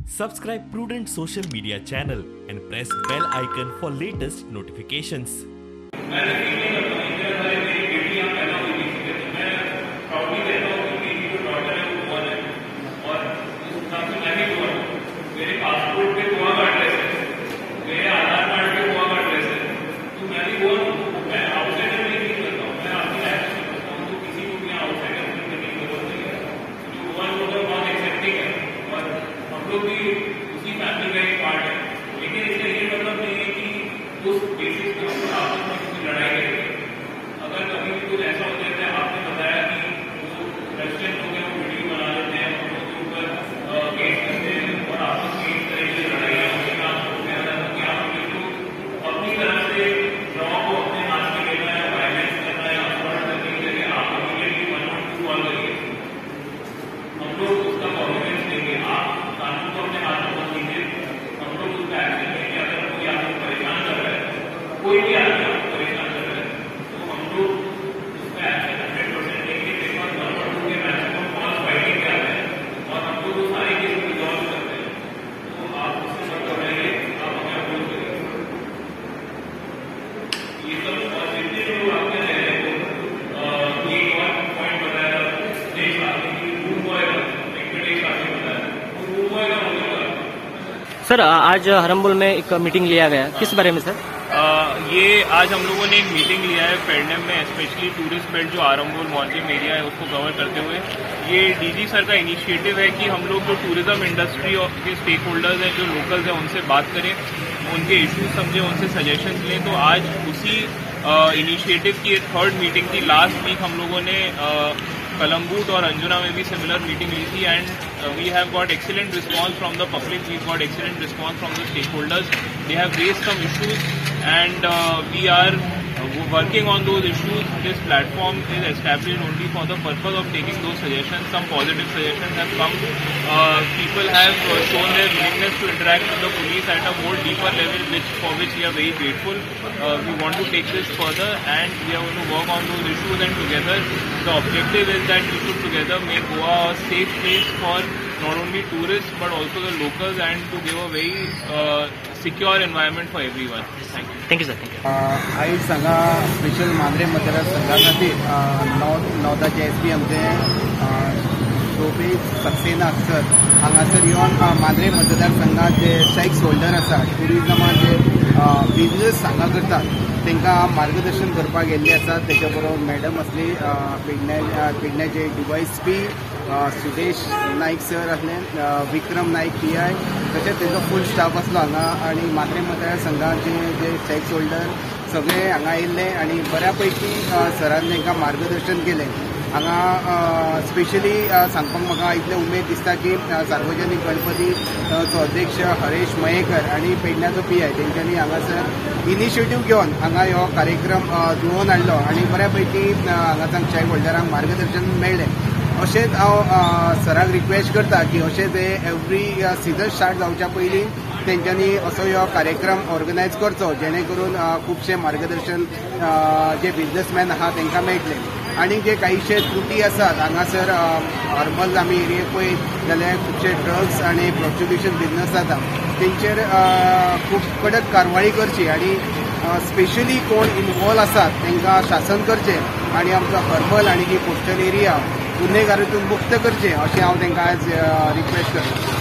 Subscribe Prudent Social Media channel and press bell icon for latest notifications. मैंने feel नहीं करता हूँ, Mary बेटी यहाँ पैदा हुई थी, मैं प्राउडली कहता हूँ कि मेरी जो डॉटर है वो गोवन है और उस हिसाब से मैं भी गोवन हूँ। मेरे पासपोर्ट पे गोवा का एड्रेस है, मेरे आधार कार्ड पे गोवा का एड्रेस है, तो मैं भी गोवन हूँ। मैं आउटसाइडर नहीं फील करता हूँ, मैं अपनी लाइफ में समझता हूँ। तो किसी को भी आउटसाइडर फील करने की जरूरत नहीं है। जो गोवन लोग है बहुत एक्सेप्टिंग है और हम लोग भी उसी फैमिली का एक पार्ट है। लेकिन इसका ये मतलब नहीं है कि उस बेसिस पे हम लोग आपस में किसी लड़ाई करेंगे। अगर कभी भी कुछ ऐसा हो जाता है, आपने बताया कि वो रशियन लोग हैं, वो वीडियो बना लेते हैं, हम लोग के ऊपर केस करते हैं और आपस में इस तरह की लड़ाइयाँ होती हैं। आपको कहना चाहता हूँ कि आप बिल्कुल अपनी तरफ से लॉ को अपने हाथ में लेना है, वायलेंस करना है, असॉल्ट करने की जगह आप इमीडिएटली 112 कॉल करिए, हम लोग उसका कॉन्फिडेंस लेंगे। आप कानून को अपने हाथ में मत लीजिए, हम लोग उसका एक्शन लेंगे। अगर कोई आपको परेशान कर रहा है, कोई भी आदमी आपको परेशान कर रहा है, तो हम लोग उसका एक्शन 100% लेंगे। Because 112 K maximum calls fighting K आते हैं और हम लोग वो सारे केस रिजॉल्व करते हैं। तो आप उससे मत घबराइए, आप हमें अप्रोच करिए ये सब। और जितने लोग आपके रह रहे हैं, एक और पॉइंट बताया था सुदेश साहब ने कि रूम बॉय का, वेंकटेश साहब ने बताया, वो रूम बॉय का मतलब। सर, आज हरम्बोल में एक मीटिंग लिया गया, किस बारे में सर? ये आज हम लोगों ने एक मीटिंग लिया है पेडनेम में, स्पेशली टूरिस्ट बेल्ट जो आरम्बोल मॉर्जिम एरिया है उसको कवर करते हुए। ये डीजी सर का इनिशिएटिव है कि हम लोग जो टूरिज्म इंडस्ट्री के स्टेक होल्डर्स हैं, जो लोकल्स हैं, उनसे बात करें, उनके इश्यूज समझें, उनसे सजेशंस लें। तो आज उसी इनिशिएटिव की एक थर्ड मीटिंग थी। लास्ट वीक हम लोगों ने कलंगूट और अंजुना में भी सिमिलर मीटिंग ली थी and we have got excellent response from the public, we got excellent response from the stakeholders. They have raised some issues and we are working on those issues. This platform is established only for the purpose of taking those suggestions. Some positive suggestions have come. People have shown their willingness to interact with the police at a more deeper level, for which we are very grateful. We want to take this further and we are going to work on those issues, and together the objective is that we should together make Goa a safe place for not only tourists but also the locals, and to give a very secure environment for everyone. Thank you. Thank you sir, thank you. आयज हांगा special Mandrem मतदारसंघा खातीर नौदाचे S P आमचे शोभेश Saxena sir हांगासर येवन मांद्रे मतदारसंघात जे tax holder आसा, ट्युरिजमान जे business हांगा करतात तांकां मार्गदर्शन करपाक गेल्ले आसा. तेच्या बरोबर मॅडम आसली, पेडण्याचे DySP Sudesh Naik sir आसले, विक्रम नाईक पी I, तशेंच तेजो फूल स्टाफ आसलो हांगा. आनी मांद्रे मतदारसंघाचे जे टॅक्स होल्डर सगळे हांगा येयल्ले आनी बऱ्या पैकी सरान तांकां मार्गदर्शन केलें. हांगा स्पेशली सांगपाक म्हाका इतलें उमेद दिसता की सार्वजनीक गणपती चो अध्यक्ष हरेश मयेकर आनी पेडण्याचो पी I तेंच्यांनी हांगासर इनिशिएटीव घेवन हांगा हो कार्यक्रम जुळोवन हाडलो आनी बऱ्या पैकी हांगासान चॅक होल्डरांक मार्गदर्शन मेळ्ळें. अशेंच हांव सराक रिक्वेस्ट करता की अशेंच हे एवरी सिजन स्टार्ट जावच्या पयलीं तेंच्यांनी असो हो कार्यक्रम ऑर्गनायज करचो, जेणे करून खुबशें मार्गदर्शन जे बिजनेसमॅन आहा तांकां मेळटलें. आनी जे कांयशे त्रुटी आसात हांगासर हर्मल आमी एरिये पळयत जाल्यार खुबशे ड्रग्स आनी प्रोस्टिट्यूशन बिजनस जाता, तेंचेर खूब कडक कारवाई करची आनी स्पेशली कोण इनवॉल्व आसात तांकां शासन करचें आनी आमचो हर्बल आनी जी कोस्टल एरिया गुन्हेगारीतून मुक्त करचें अशें हांव तांकां आयज रिक्वेस्ट करतां.